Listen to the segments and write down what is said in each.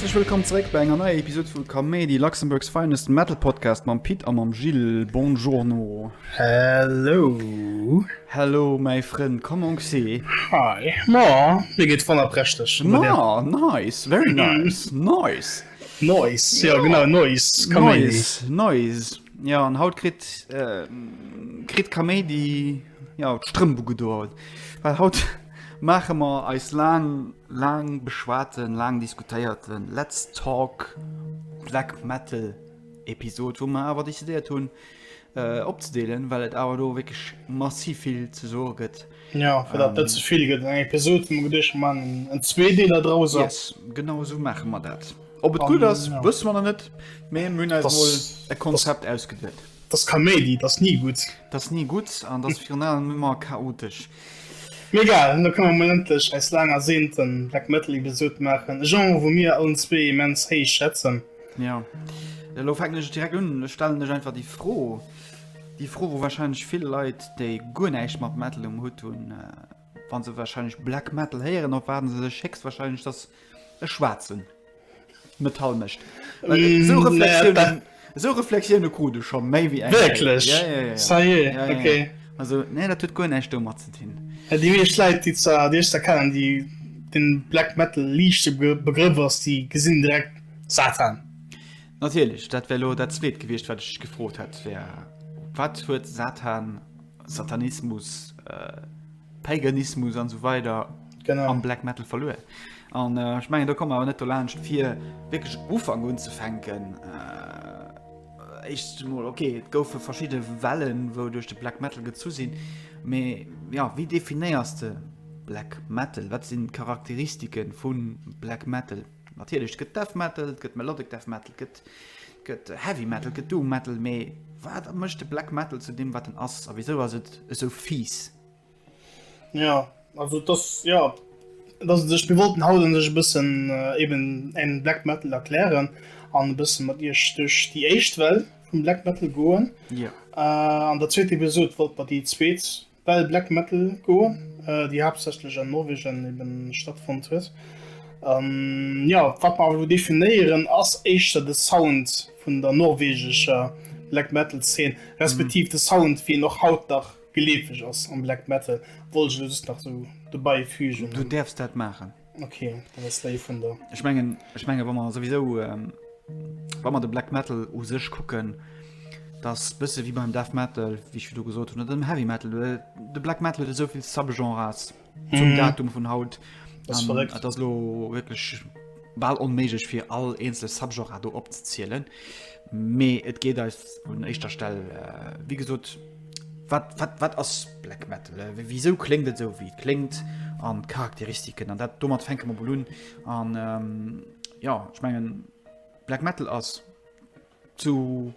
Häerzlech wëllkomm zeréck bei enger neier Episode vu Kaméidi, Luxembourg's finest Metal Podcast mam Pit a mam Gilles. Bonjourno. Hello. Hello mäi Frënd, comment que c'est? Hi, ma mir geet wonnerprächteg. Ma nice, very nice, nice. Noise, ja genau, Noise, Kaméidi. Noise, Noise. Ja, an haut kritt, äh, kritt Kaméidi, ja, d'Strëmp ugedoen. Well haut maache mer eis laang, laang beschwaten, laang diskutéierten Let's Talk Black Metal Episod, wou mer awer decidéiert hunn, äh, opzedeelen, well et awer do wierklech massiv vill ze soe gëtt. Ja, fir dat net ze vill gëtt an enger Episod, hu mer geduecht, mer maachen en Zweedeeler drauser. Yes, genau esou maache mer dat. Ob et gutt ass, ja. wësse mer nach net, mee mir hunn eis mol e Konzept ausgeduet. Dat ass Kaméidi, dat ass ni gutt. Dat ass ni gutt an dat ass virun allem ëmmer chaotesch. Mee egal, elo kënne mer mol endlech eis laang ersehnten Black Metal Episod maachen, e Genre wou mir allen zwee immens héich schätzen. Ja, elo fänken ech direkt un, ech stellen dech einfach déi Fro, déi Fro wou wahrscheinlech vill Leit, déi guer näischt mat Metal um Hutt hunn, wa se wahrscheinlech Black Metal héieren, erwaarden se sech héchstwahrscheinlech, dass e schwaarzen Metall mécht. Esou Reflexiounen, esou Reflexioune krut ech scho méi wéi eng Kéier. Wierklech? Ja, ja, ja. Ça y est, Ja, ja, okay. ja. Also, nee, dat huet guer näischt domat ze dinn. Ja, déi meescht Leit, déi zwar, déi ech da kennen, déi den Black Metal liicht e Begrëff ass, déi gesinn direkt Satan. Natierlech, dat wär elo dat zweet gewiescht, wat ech dech gefrot hätt, wär, wat huet Satan, Satanismus, Paganismus an esou weider Genau. am Black Metal verluer? An ech mengen, do komme mer awer net dolaanscht, fir wierklech um Ufank unzefänken. Éischtens emol, okay, et goufe verschidde Wellen, wou duerch de Black Metal gezu sinn, mee jo, wéi definéiers de Black Metal? Wat sinn d'Charakteristike vu Black Metal? Natierlech, et gëtt Death Metal, et gëtt Melodic Death Metal, et gëtt, et gëtt Heavy Metal, et gëtt Doom Metal, mee wat mécht de Black Metal zu deem, wat en ass a wisou ass et esou fies? Jo, also et ass, jo, et ass u sech, mir wollten haut u sech e bëssen eben en Black Metal erklären an e bësse mat iech duerch déi éischt Well vum Black Metal goen. Jo. An der zweeter Episod wollte mer déi zweet Well Black Metal goen, déi haaptsächlech an Norwegen eben stattfonnt huet. An jo, wat mer awer elo definéieren, ass éischter de Sound vun der norwegescher Black Metal Zeen, respektiv de Sound wéi en och haut nach geleefeg ass am Black Metal. Wollt ech elo just nach sou dobei fügen. Du däerfs dat maachen. Ok, dat ass léif vun der. Ech mengen, ech mengen, wa mer souwisou, wa mer de Black Metal u sech kucken, dass bësse wéi beim Death Metal, wéi ech virdu gesot hunn, oder dem Heavy Metal, de Black Metal huet esou vill Subgenres zum Datum vun haut. Dat ass verréckt. Et ass elo wierklech bal onméiglech fir all eenzel Subgenre do opzezielen. Mee et geet eis un éischter Stell, wéi gesot, wat, wat, wat ass Black Metal? Wisou kléngt et esou wéi et kléngt? An d'Charakteristiken an dat domat fänke mer mol un. An jo, ech mengen Black Metal ass zu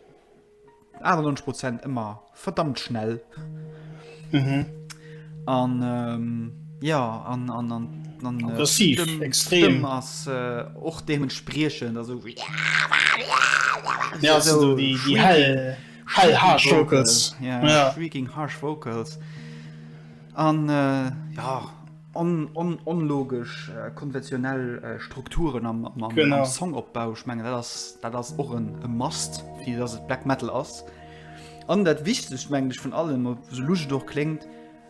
98 Prozent ëmmer verdammt schnell. Mhm. An ähm, ja an an an an äh, Aggressiv, Stëmm, extrem. Stëmm ass äh, och deementspriechend also Ja, so, so die, die hell, hell harsh Vocals. Ja, ja. Shrieking harsh Vocals. An äh, ja On, on, onlogesch konventionell Strukturen am, am, am, am Songopbau. Ech mengen, dat ass, dat ass och en, e Must, fir dass et Black Metal ass. An dat Wichtegst, mengen ech, vun allem, sou lusch et och kléngt,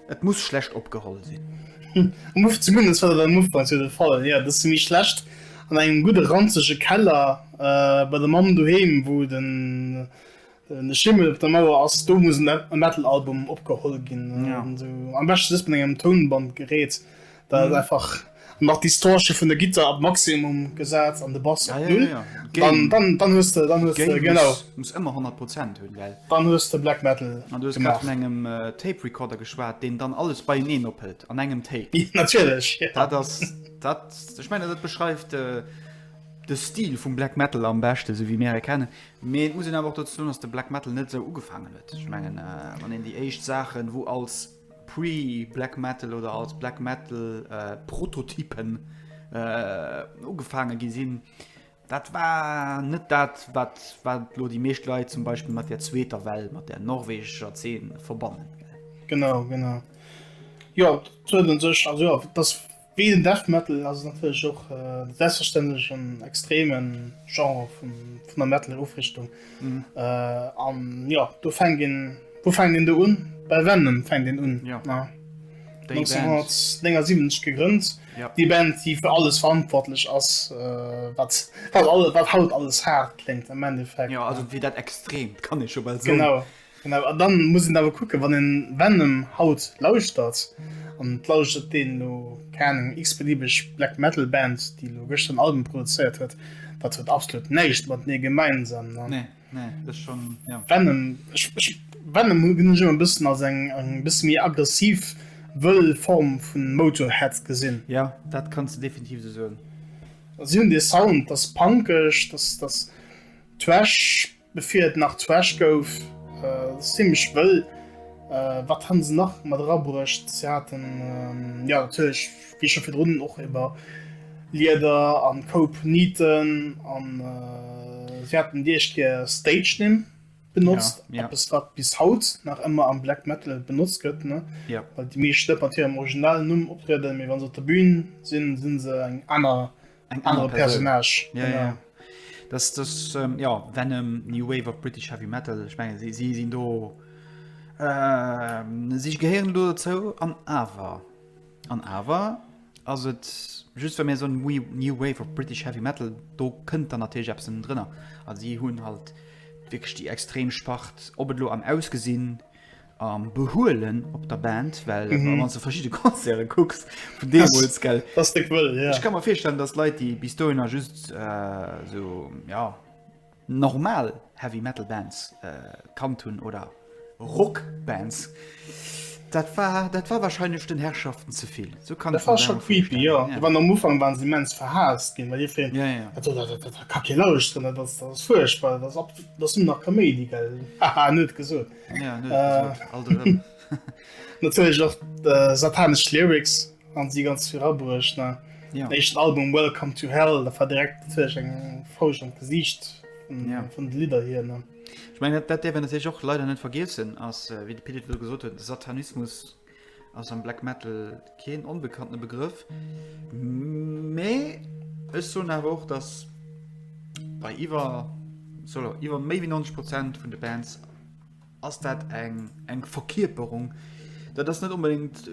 et muss schlecht opgeholl sinn. Am Uff, zumindest war dat am Ufank sou de Fall, jo. Dat ass méi schlecht an engem gudde ranzege Keller bei der Mamm doheem, wou den De Schimmel op der Mauer ass, do muss e Metal-Album opgeholl ginn. Ja. So, am beschten just mat engem Tounbandgerät, dat mhm. einfach nach Distortion vun der Gitter ab Maximum gesat an de Bass ja, op ja, Null. ja, ja. Dann, dann, dann hues de, dann hues de, genau. Muss, muss ëmmer 100 Prozent hunn, gell? Dann hues de Black Metal An du hues grad vun engem äh, Tape Recorder geschwat, deen dann alles beieneen ophëlt an engem Take. Natierlech. Ja. Dat ass dat, ech meine, dat beschreift äh, de Stil vum Black Metal am beschte, sou wéi mir e kennen. Mee et muss een awer och dozou soen, dass de Black Metal net esou ugefaangen huet. Ech mengen, wann een déi éischt Saachen, wou als Pre-Black Metal oder als Black Metal Prototypen ugefaange gi sinn, dat war net dat, wat wat elo déi meescht Leit zum Beispill mat där zweeter Well, mat där norwegescher Zeen verbannen. Genau, genau. Jo, et huet un sech, also jo, et ass. Wéi den Death Metal ass et natierlech och selbstverständlech en extreme Genre vun der Metal-Ufrichtung. An jo, do fänkt een, wou fänkt een do un? Bei Venom fänkt een un. Ja. 1979 gegrënnt. Déi Band, déi fir alles verantwortlech ass, wat, wat haut alles haart kléngt am Endeffekt. Jo, also fir dat Extreemt, kann ee scho bal soen. Genau. Genau, an dann muss een awer kucken, wann een Venom haut lauschtert, an et lauschtert deen elo, keng Ahnung, x-beliebeg Black Metal Band, déi elo gëschter en Album produzéiert huet, dat huet absolut näischt matenee gemeinsam, ne? Nee, nee, dat ass schonn, jo. Venom, ech, ech, Venom hunn ech ëmmer e bëssen als eng, eng bësse méi aggressiv, wëll Form vu Motörhead gesinn. Jo, dat kanns de definitiv esou soen. Si hunn dee Sound, dat ass punkeg, dat ass, dat ass Thrash, Bevir et nach Thrash gouf, zimlech wëll. Wat han se nach mat erabruecht? Se haten jo natierlech wéi scho virdrun och iwwer Lieder an Koup Nieten an se haten déi éischt Kéier Stage Nimm benotzt, eppes wat bis haut nach ëmmer am Black Metal benotzt gëtt, ne? Well déi meescht net mat hirem originalen Numm optrieden, mee wa se op der Bühn sinn, si se eng aner Eng anere Personnage. Ja, ja. Das, das, ähm, ja, Venom, New Wave of British Heavy Metal, ich meine, sie, sie sind do, ähm, sie gehéieren do dozou, an awer, an awer ass et, just wa mir so New Wave of British Heavy Metal, do kënnt dann natierlech eppes ënnendrënner. Also si hunn halt wierklech déi extrem Spart, ob et lo am Ausgesinn, Am Behuelen op der Band, well mhm. wann du verschiedene Konzerte kucks vun deemools gell. Das dick wëll, ja. Ech kann mer virstellen, dass Leit, déi bis dohinner just äh, so ja normal Heavy Metal Bands äh, kannt hunn oder Rock Bands, dat war dat war wahrscheinlich den Herrschaften ze vill. So kann dat war schon creepy, ja. ja. Wann am Ufang waren sie immens verhaasst ginn, well jiddereen ja, ja. Dat, dat, dat, dat ka kee lauschteren, dat ass, dat ass furchtbar, dat ass, dat ass nëmmen nach Kaméidi, gell. Haha, net gesot. Ja, net äh, alt erëm. Natierlech och äh, satanesch Lyrics an si ganz vill rabruecht ne. Ja. Den éischten Album Welcome to Hell, dat war direkt natierlech eng Fauscht an d'Gesiicht vun, ja. vun de Lidder hier ne. Ech mengen, dat, dat däerf een natierlech och leider net vergiessen, ass, äh, wéi de Pit et elo gesot huet, Satanismus ass am Black Metal keen onbekanntene Begrëff. Mee ech soen awer och, dass bei iwwer, so, iwwer méi wéi 90 Prozent vun de Bands Ass dat eng eng Verkierperung? Dat ass net onbedéngt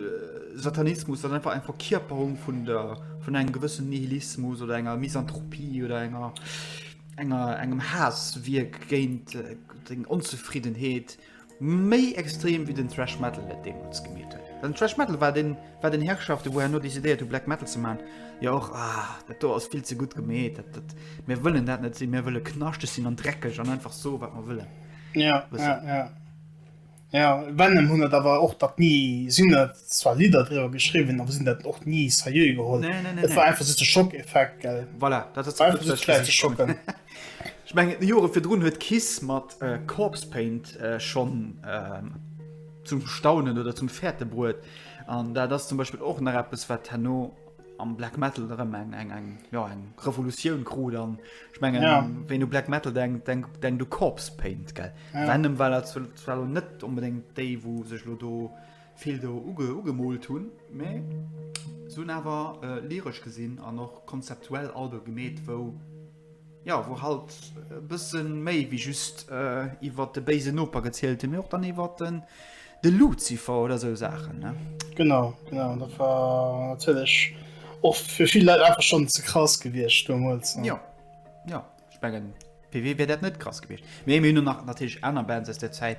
Satanismus, dat ass einfach eng Verkierperung vun der vun engem gewëssen Nihilismus oder enger Misanthropie oder enger enger engem Haasswierk géint deng Onzefriddenheet. Méi extrem wéi den Thrash Metal et deemools gemeet huet. Den Thrash Metal war den war den Herrschaften, wou herno decidéiert hu Black Metal ze man, jo och ah dat do ass vill ze gutt gemeet, dat dat mir wëllen dat net sinn, mir wëlle knaschteg sinn an dreckeg an einfach soe wat mer wëllen. Ja, ja, ja. Ja, Venom hunn dat awer och dat ni, si hunn dat zwar Lidder driwwer geschriwwen, awer si hunn dat och ni seriö geholl. Nee, nee, nee, Et war einfach just de Schockeffekt, gell. Voilà, dat ass einfach just d'Leit ze schocken. Ech mengen, Jore virdrun huet Kiss mat Corpse Paint schonn zum Staunen oder zum Fäerte bruet. An dat ass zum Beispill och nach eppes, wat herno am Black Metal erëm eng, eng, eng, ja, eng Revolutioun krut. An ech mengen, ja. ween u Black Metal denkt, denkt, denkt u Corpse Paint, gell? Ja. Venom war dat zwar lo net onbedéngt déi, wou sech lo do vill do uge, ugemoolt hunn, mä se hunn awer äh, lyresch gesinn an och konzeptuell Albe gemeet, wou ja, wou halt e bëssen méi wéi just äh, iwwer de béisen Noper gezielt hunn, mee och dann iwwer den de Luzifer oder sou Saachen, ne? Genau, genau, dat war natierlech och fir vill Leit einfach schonn ze krass gewiescht deemools. Ne? Ja, ja, ech mengen, fir wee wär dat net krass gewiescht? Mee mir hunn nach natierlech aner Bands aus der Zäit,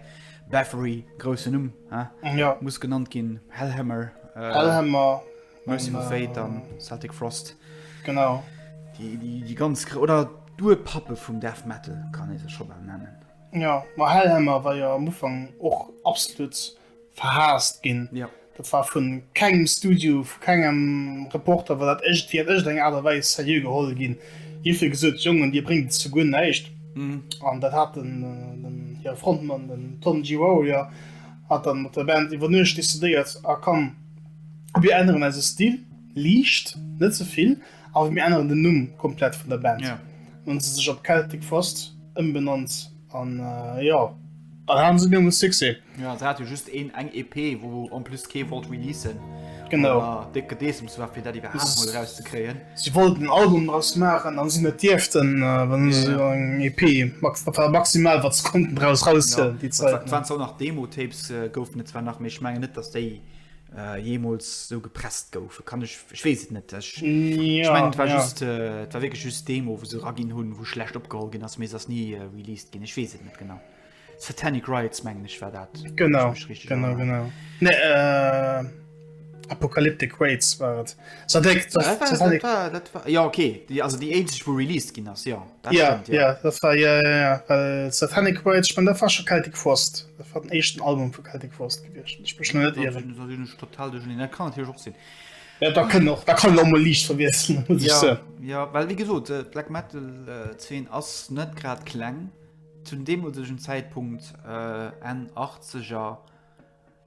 Bathory, groussen Numm, he? Ja. Muss genannt ginn, Hellhammer, äh, Hellhammer, Mercyful Fate dann Celtic Frost. Genau. Déi, déi, déi ganz oder d'Urpappe vum Death Metal kann ee se scho bal nennen. Ja, ma Hellhammer war jo am Ufank och absolut verhaasst ginn. Ja. Dat war vun kengem Studio, vu kengem Reporter war dat iergendwéi an iergendeng Aart a Weis seriö geholl ginn. Jiddweree gesot, Jongen, dir bréngt zu guer näischt. An dat hat den, den hire Frontmann, den Tom G. Warrior, hat dann mat der Band iwwer Nuecht decidéiert, ah komm, Mir änneren eise Stil liicht, net ze vill, awer mir änneren den Numm komplett vun der Band. Ja. Hunn se sech op Celtic Frost ëmbenannt an jo, dann haten se op eemol Succès. Ja, se hate jo just een, eng EP, wou en plus kee wollt releasen. Genau. Ah, déck Gedeessems war fir dat iwwerhaapt mol erauszekréien. Si wollten en Album draus maachen an sinn net dierften, well se eng EP max, dat war maximal wat se konnten draus raushuelen déi Zäit. Et waren zwar och nach Demo-Tapes goufen et zwar nach, mee ech mengen net, datt déi jeemools sou gepresst goufen. Kann ech, ech weess et net. Ech, ech mengen et war just, et war wierklech just Demo wou se eraginn hunn, wou schlecht opgeholl ginn ass, mee se ass ni released ginn. Ech weess et net genau. Satanic Rites mengen ech war dat. Genau, genau, genau. Nee, äh, Apocalyptic Rites war et. Satanic, dat war, Satanic. Dat war, dat war, ja okay, die, also déi eenzeg wou released ginn ass, ja. Dat ja, stimmt, ja. ja, dat war ja, ja, ja. Well Satanic Rites, ich mein, dat war scho Celtic Frost. Dat war den éischten Album vu Celtic Frost gewiescht. Ech mech net ieren. Dat sinn ech total duercherneen. Dat kann natierlech och sinn. Ja, da kënnt och, da kann och mol liicht verwiesselen, muss ich ja, ja, well wéi gesot, Black Metal Zeen ass net grad kleng. Zum deemolegen Zäitpunkt, Enn Achtzeger,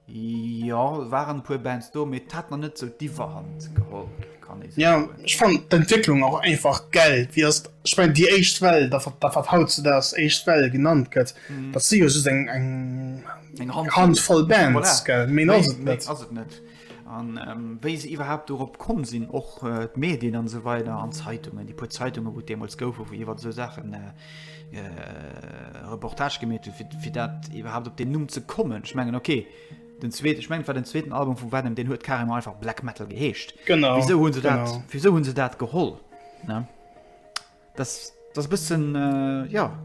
jo, waren e puer Bands do, mee et hat nach net sou d'Iwwerhand geholl, kann ee sou soen. Jo, ech fannen d'Entwécklung och einfach gäil. Wéi ass, ech mengen déi éischt Well, dat wat dat hautzedaags éischt Well genannt gëtt, dat si jo just eng eng Handvoll Bands, gell, méi ass et net. Méi ass et net. An wéi se iwwerhaapt dorop komm sinn, och d'Medien an esou weider an d'Zeitungen, déi puer Zeitungen, wou et deemools goufen, wou iwwer esou Saachen Reportage gemeet hunn, fir, fir dat iwwerhaapt op deen Numm ze kommen. Ech mengen, okay, den zweet, ech mengen, et war den zweeten Album vu Venom, deen huet carrément einfach Black Metal geheescht. Genau. Wisou hunn se dat, wisou hunn se dat geholl? Ne? Das, das e bëssen, äh, ja,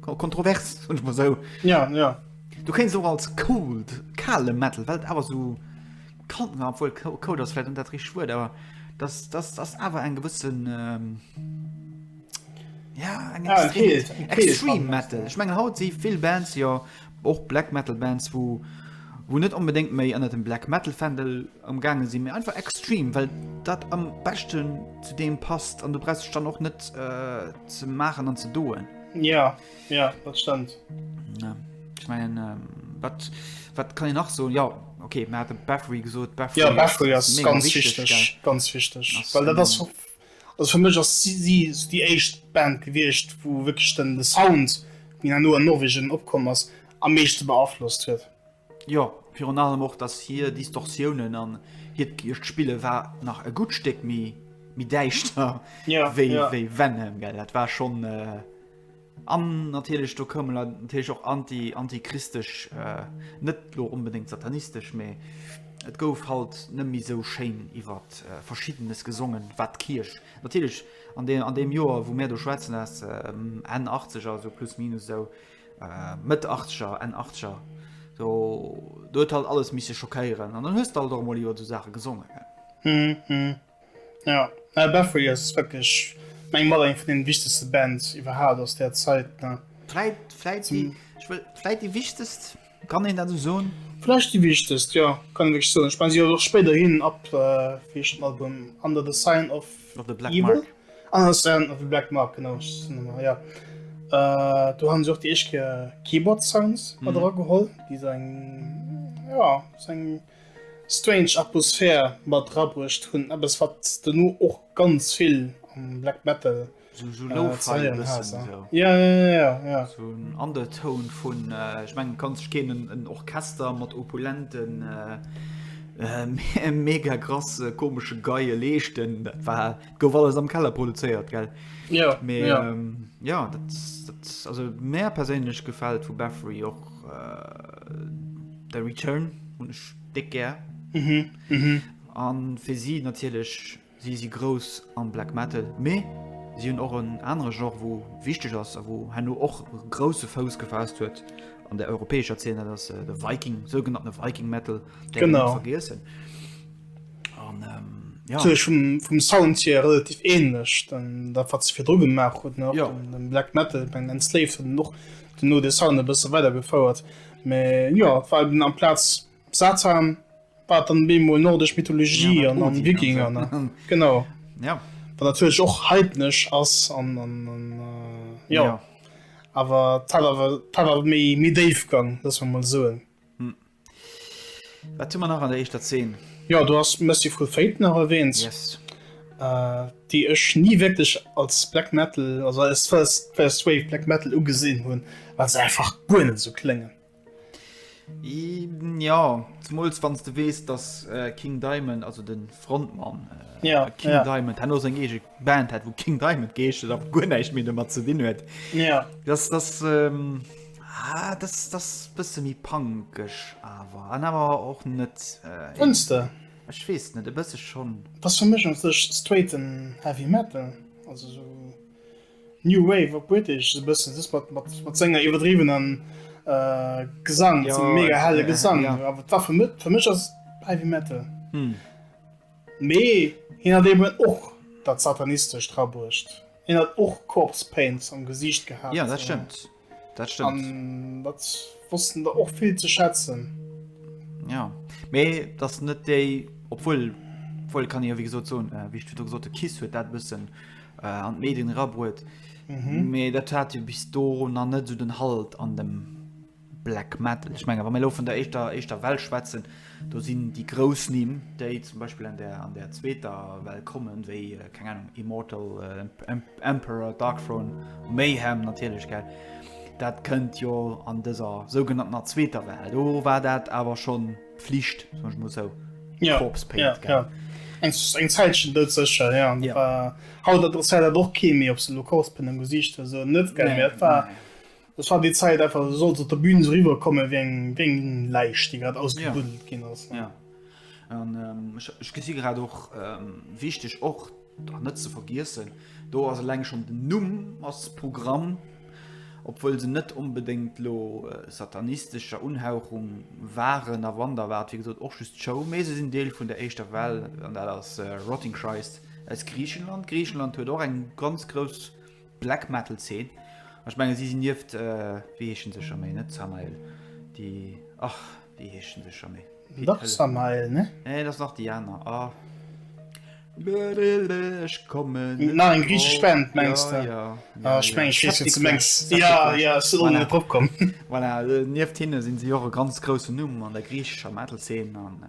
kontrovers, soen ech mol sou. Ja, ja. Du kéints och als cold, kale Metal, well et awer sou kalt, na, obwuel cold ass vläicht net dat richtegt Wuert, awer das, das ass awer eng gewëssen, ähm, ja, eng ja, extrem, extreme Metal. Ech mengen haut si vill Bands jo och Black Metal Bands, wou wou net onbedéngt méi ënner dem Black Metal Fändel am gaange sinn, mee einfach extreme, well dat am beschten zu deem passt an du brauchst dech dann och net äh, ze maachen an ze doen. Ja, ja, dat stëmmt. Ja, ech mengen, ähm, wat, wat kann een nach soen? Ja, okay, mir hate Bathory gesot. Bathory ja, Bathory ass mega ganz wichteg, wichteg, ganz wichteg. Ass, well dat ass, also fir mech ass si, si déi éischt Band gewiescht, wou wierklech den de Sound, wéi herno an Norwegen opkomm ass, am meeschte beaflosst huet. Jo, virun allem och, dass hir Distorsiounen an hiert Spille war nach e gutt Stéck méi méi däischter ja, wéi, ja. wéi Venom, gell. Dat war schonn. Äh, an natierlech do koumen natierlech och anti antichristesch, äh, net lo onbedéngt satanistesch, mee et gouf halt net méi sou schéin iwwer äh, Verschiddenes gesongen, wat d'Kierch natierlech an deem an deem Joer, wou mär do schwätzen, ass äh, Enn Achtzeger, sou plus minus sou, Mëtt Achtzeger, Enn Achtzeger, do do huet halt alles misse schockéieren an dann hues de halt och emol iwwer esou Saache gesongen, gell. Mhm, mhm. Ja, äh, Bathory ass wierklech meng mat eng vun den wichtegste Bands iwwerhaapt aus där Zäit, ne. Vläit, vläit déi, ech wëll, vläit déi wichtegst, kann een dat esou soen? Vläicht déi wichtegst, jo, kann ee wierklech soen. Ech mengen, si huet och spéiderhin ab, wéi heescht den Album, Under the Sign of Of the Black Evil? Mark. Under the Sign of the Black Mark, genau, ech sinn ëmmer, ja. Äh, do han se och déi éischt Kéier Keyboard Sounds mat mhm. erageholl, déi sou eng, ja, sou eng strange Atmosphär mat erabruecht hunn, eppes wat dono och ganz vill am Black Metal Sou, sou Lo-Fi e bëssen esou. Ja, ja, ja, ja, ja. Sou en Undertone vun, ech mengen, et kann sech keen en Orchester mat opulenten, mega krasse komesche Geie leeschten. Dat war, gouf alles am Keller produzéiert, gell? Ja, Mee, ja. ja, dat, dat, also mär perséinlech gefält vu Bathory och The Return, hunn ech déck gär. Mhm, mhm. An fir si natierlech Si si grouss am Black Metal, mee si hunn och en anere Genre wou wichteg ass a wou herno och grousse Fouss gefaasst huet an der europäescher Zeen, dat ass de Viking, sougenannte Viking Metal, däerf een net vergiessen. An ja. Natierlech vum, vum Sound hier relativ ähnlech, dann dat wat se virdru gemaach hunn, och den, den Black Metal, ich mengen Enslaved huet och duerno de Sound e bësse weidergefouert, mee jo, et war eben amplaz Satan war dann bemol nordesch Mythologie an an Wikinger ne? Genau. Ja. Wat natierlech och heidnesch ass an an an äh, ja. ja. Awer et hat awer et hat awer méi méi Déifgang, loosse mer mol soen. Hm. Wat hu mer nach an der éischter Zeen? Ja, du has Mercyful Fate nach erwähnt. Yes. Äh, déi ech ni wierklech als Black Metal, also als First, First Wave Black Metal ugesinn hunn, well se einfach guer net esou kléngen. Jo, zemools wann s de weess, dass King Diamond, also de Frontmann King Diamond, herno seng eege Band hat, wou King Diamond geheescht huet a guer näischt méi domat ze dinn huet. Dass, dass, ah, dass, dass bësse méi punkeg awer, an awer och net. Fënns de? Ech weess net, e bësse schonn. Dat ass fir mech un sech straighten Heavy Metal, also sou. New Wave op British esou bëssen soss mat mat mat senger iwwerdriwwenen äh, Gesang ja, mega helle Gesang ja. awer war fir mech fir mech ass Heavy Metal hm. Mee hien hat eben och dat satanistescht rabruecht. Hien hat och Corpse Paint am Gesiicht gehat. Ja dat stëmmt. Dat stëmmt. An dat wossten der och vill ze schätzen. Ja mee dat net déi obwuel obwuel kann ich jo wéi gesot soen, äh, wéi ech virdu gesot hu Kiss huet dat bëssen äh, an d'Medien erabruet. Mhm. Mee dat hat jo bis do nach net sou den Halt an dem Black Metal. Ech menge wa mir elo vun der éischter éischter Well schwätzen, do sinn déi grouss Nimm, déi zum Beispill an der an der zweeter Well kommen, wéi äh, keng Ahnung Immortal, äh, Emperor, Darkthrone, Mayhem natierlech gell. Dat kënnt jo an dëser sougenanntener zweeter Well. Do war dat awer schonn Pflicht, soen ech mol sou. Ja, Corpse Paint, ja, gell. ja. Eng, eng Zäitchen dout sécher, ja. Ja. War, haut adresséiert dat och kee méi, ob se elo Corpse Paint am Gesiicht hu sou net, gell. Nee, Mee dat war, nee. dat war déi Zäit einfach, du solls op der Bühn sou riwwerkomme wéi eng, wéi eng Läich, déi grad ausgebuddelt ginn ass. Ja. An ähm, ech, ech gesi grad och ähm, wichteg och An net ze vergiessen, do ass eleng schonn den Numm ass Programm, obwuel se net onbedéngt lo satanistescher Unhauchung waren, a wann, da war et wéi gesot och just Show, mee se sinn Deel vun der éischter Well, an dat ass Rotting Christ aus Griichenland. Griichenland huet och eng ganz grouss Black Metal Zeen, ech menge si sinn nieft, wéi heeschen se scho méi, net Samael, déi, ach wéi heeschen se scho méi? Dach Samael, ne? Nee, dat ass nach déi aner, ah. Ech kommen net Nach eng griichesch Band mengs de? Ja, ja. Ech mengen ech weess wat s de mengs. Ja, ja, ech sinn och net drop komm. Voilà, nieft hinne sinn si och e ganz groussen Numm an der griichescher Metal-Zeen an.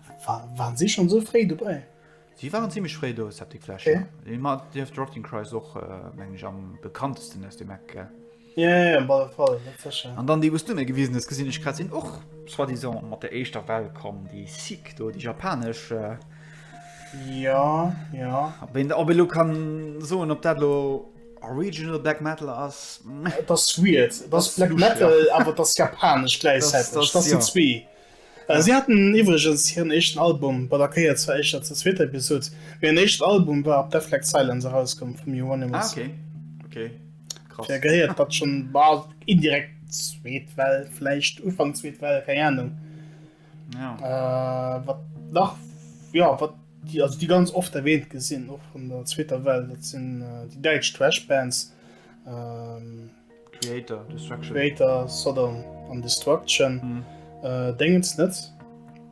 Waren si schonn esou fréi dobäi? Si waren zimmlech fréi do, Septic Flesh, Okay. jo. Ma nieft Rotting Christ och, mengen ech, am bekanntesten aus deem Eck, gell? Ja, ja, op alle Fall, dat sécher. An dann déi, wou s du mir gewisen hues, gesinn ech grad, sinn och soi-disant mat der éischter Well komm, déi Sick do, déi japanesch. Ja, ja. Ob een, ob ee lo kann soen, ob dat lo Original Black Metal ass, meh. Et ass weird. Et ass Black Metal, awer et ass japanesch gläichzäiteg. Dat sinn zwee. Si haten iwwregens hiren éischten Album, bon dat gehéiert zwar éischter zur zweeter Episod, mee hiren éischten Album war op Deathlike Silence erauskomm vum Euronymous. Ah, okay. Okay. Krass. Dofir gehéiert dat schonn, bah, indirekt zweet Well, vläicht Ufank zweet Well, keng Ahnung. Ja. Äh, wat nach, ja, wat déi, also déi ganz oft erwähnt gesinn, och vun der zweeter Well, dat sinn äh, déi däitsch Thrash-Bands. Ähm, Kreator, Destruction. Kreator, Sodom an Destruction. Mhm. Äh, Dingens net.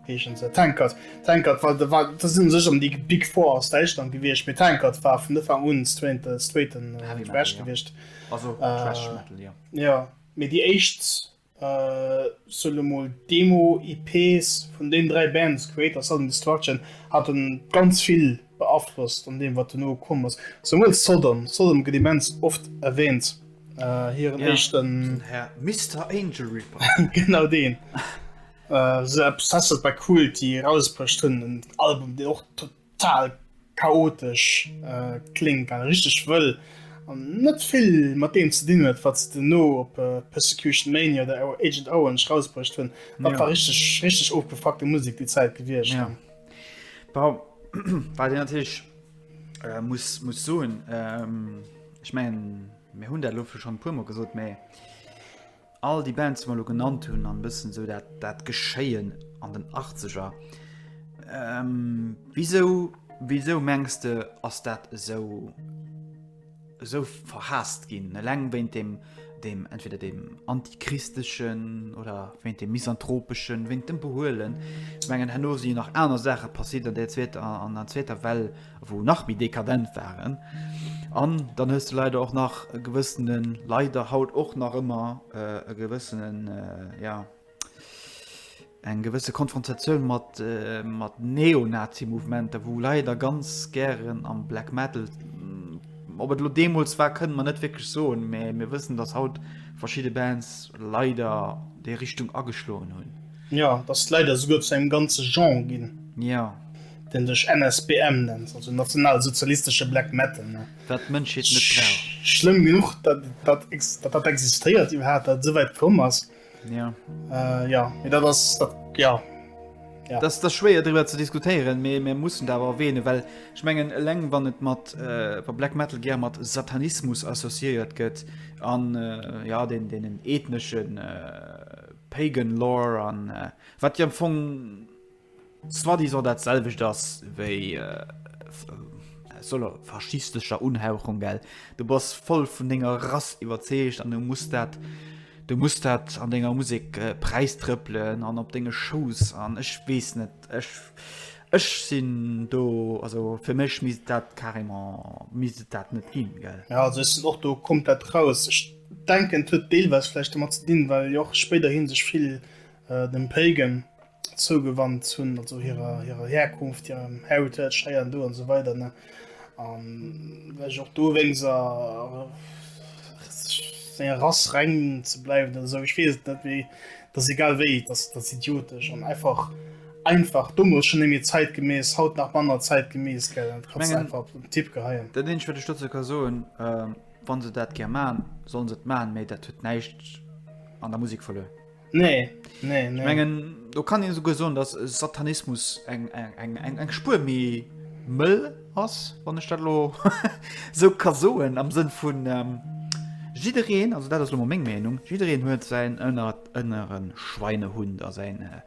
Heeschen se Tankard. Tankard war, da war, das sinn sech an déi Big Four aus Däitschland gewiescht, mee Tankard war vun Ufank un straight, straighten äh, Heavy Metal, Thrash ja. gewiescht. Also Äh, Thrash Metal, ja. Ja, mee déi éischt Soe mol Demo EPs vun den 3 Bands Kreator, Sudden Destruction haten ganz vill beaflosst an deem wat dono komm ass. Zemools Sodom, Sodom gëtt immens oft erwähnt, hiren éischten. Den Här Mister Angel Reaper. Genau deen. Se Obsessed by Cruelty erausbruecht hunn, en Album deen och total chaotesch kléngt an richteg wëll an net vill mat deem ze dinn huet, wat se duerno op Persecution Mania oder Agent Orange rausbruecht hunn. Dat war richteg richteg ofgefuckte Musek déi Zäit gewiescht. Ja. Bon, wat een natierlech muss muss soen, ech mengen mir hunn dat elo schonn e puermol gesot, mä All déi Bands, déi mer elo genannt hunn, an e bëssen esou dat, dat Geschéien an den Achtzeger, wisou, wisou mengs de, ass dat esou, esou verhaasst ginn? Eleng wéint deem, deem, entweder deem antichristlechen oder wéint deem misanthropeschen, wéint dem Behuelen. Ech mengen, herno si jo nach aner Saache passiert an där zweeter, an der zweeter Well, wou nach méi dekadent waren. An dann hues de leider och nach e gewëssenen, leider haut och nach ëmmer e gewëssenen, ja, eng gewësse Konfrontatioun mat, mat Neonazi-Mouvementer, wou leider ganz gären am Black Metal, ob et elo deemools war, kënne mer net wierklech soen, mä mir wëssen, datt haut verschidde Bands leider déi Richtung ageschloen hunn. Jo, et ass leider esouguer zu engem ganze Genre ginn. Jo. Deen sech NSBM nennt, also nationalsozialistesche Black Metal, ne. Wat d'Mënschheet net brauch. Schlëmm genuch, datt dat dat existéiert iwwerhaapt, datt et esouwäit komm ass. Jo. Jo, mee dat ass dat, jo. Ja. Dat ass schwéier driwwer ze diskutéieren, mee mir mussen dat awer erwähnen, well ech mengen eleng wann et mat wa Black Metal gär mat Satanismus associéiert gëtt an ja den deenen ethneschen Pagan Lore an wat jo am Fong soi-disant dat selwecht ass wéi soll faschistescher Unhauchung gell. Du bass voll vun denger Rass iwwerzeegt an du muss dat du muss dat an denger Musek präistrëppelen an op denge Shows an ech weess net ech ech sinn do also fir mech misst dat carrément misst et dat net ginn gell. Ja also ech sinn och do komplett raus. Ech denken et huet deelweis vläicht domat ze dinn well jo och spéiderhi sech vill dem Pagan zougewannt hunn, also hirer hirer Herkunft, hirem Heritage hei an do an esou weider ne an vläicht och dowéinst a senger Rass reng ze bleiwen oder esou, ech weess et net, mee et ass egal wéi, et ass et ass idiotesch an einfach einfach domols schonn net méi zäitgemäss, haut nach manner zäitgemäss, gell, dat kanns de einfach op den Tipp geheien. Dat eenzegt wat ech dozou ka soen, wa se dat gär man, sollen se et man, mee dat huet näischt an der Musek verluer. Nee, nee, nee. Ech mengen, do kann een esouguer soen, dass Satanismus eng, eng, eng, eng, eng Spuer méi mëll ass, wann ech dat elo esou ka soen, am Sënn vun ähm, jiddereen, also dat ass elo mol meng Meenung, jiddereen huet säin ënner, ënnere Schweinehund a säin äh,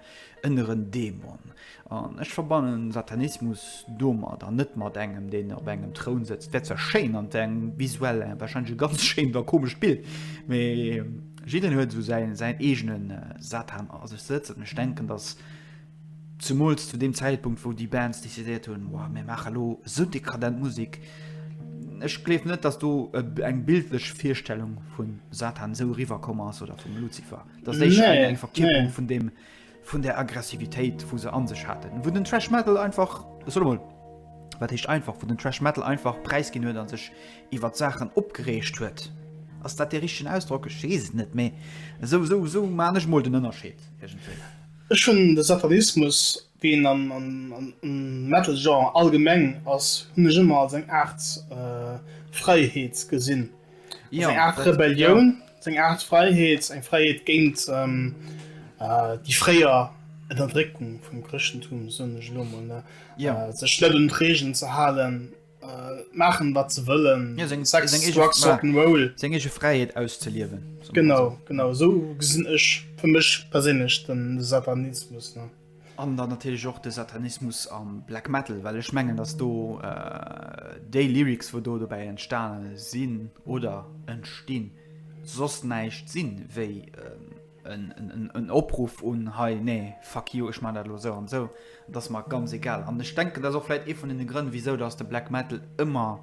ënneren Dämon. An ech verbannen Satanismus domat an net mat engem, deen op engem Troun sëtzt. Wär zwar schéin an eng visuell wahrscheinlech e ganz schéint a komescht Bild, mee jiddereen huet esou säin säin eegene Satan a sech sëtzen. An ech denken, datt zemools zu deem Zäitpunkt, wou déi Bands decidéiert hunn, Woah, mir maache lo esou dekadent Musek, ech gleef net, datt do eng bildlech Virstellung vu Satan esou eriwwer komm ass oder vum Luzifer. Dat ass éischter eng Verkierperung vun deem, vun der Aggressivitéit wou se an sech haten, wou den Thrash Metal einfach, ech soe mol, wat heescht einfach, wou den Thrash Metal einfach präisginn huet a sech iwwer Saachen opgereegt huet. Ass dat dee richtegen Ausdrock? Ech weess et net, mee esou, esou, esou maan ech mol den Ënnerscheed iergendwéi. Ech hunn de Satanismus, wéi en am Metal Genre allgemeng ass, hunn ech ëmmer als eng Aart Fräiheet gesinn. Ja, eng Art Rebellioun, ja. eng Art Fräiheet, eng Fräiheet géint ähm, äh, déi fréier Ënnerdréckung vum Chrëschtentum, soen ech elo mol, ne? Ja. Äh, sech net un d'Regeln ze halen, äh, maachen wat ze wëllen, ja, seng, Sex, seng Drugs, Rock'n'Roll. Seng eege Fräiheet auszeliewen. Genau, genau, esou gesinn ech fir mech perséinlech den Satanismus, ne? An dann natierlech och de Satanismus am Black Metal, well ech mengen, dass do déi Lyrics, wou do dobäi entstane sinn oder entstinn, soss näischt sinn wéi en Opruff un hei, nee, fuck you, ech maachen dat elo esou an esou, et ass mer ganz egal. An ech denken, dat ass och vläicht ee vun deene Grënn, wisou dass de Black Metal ëmmer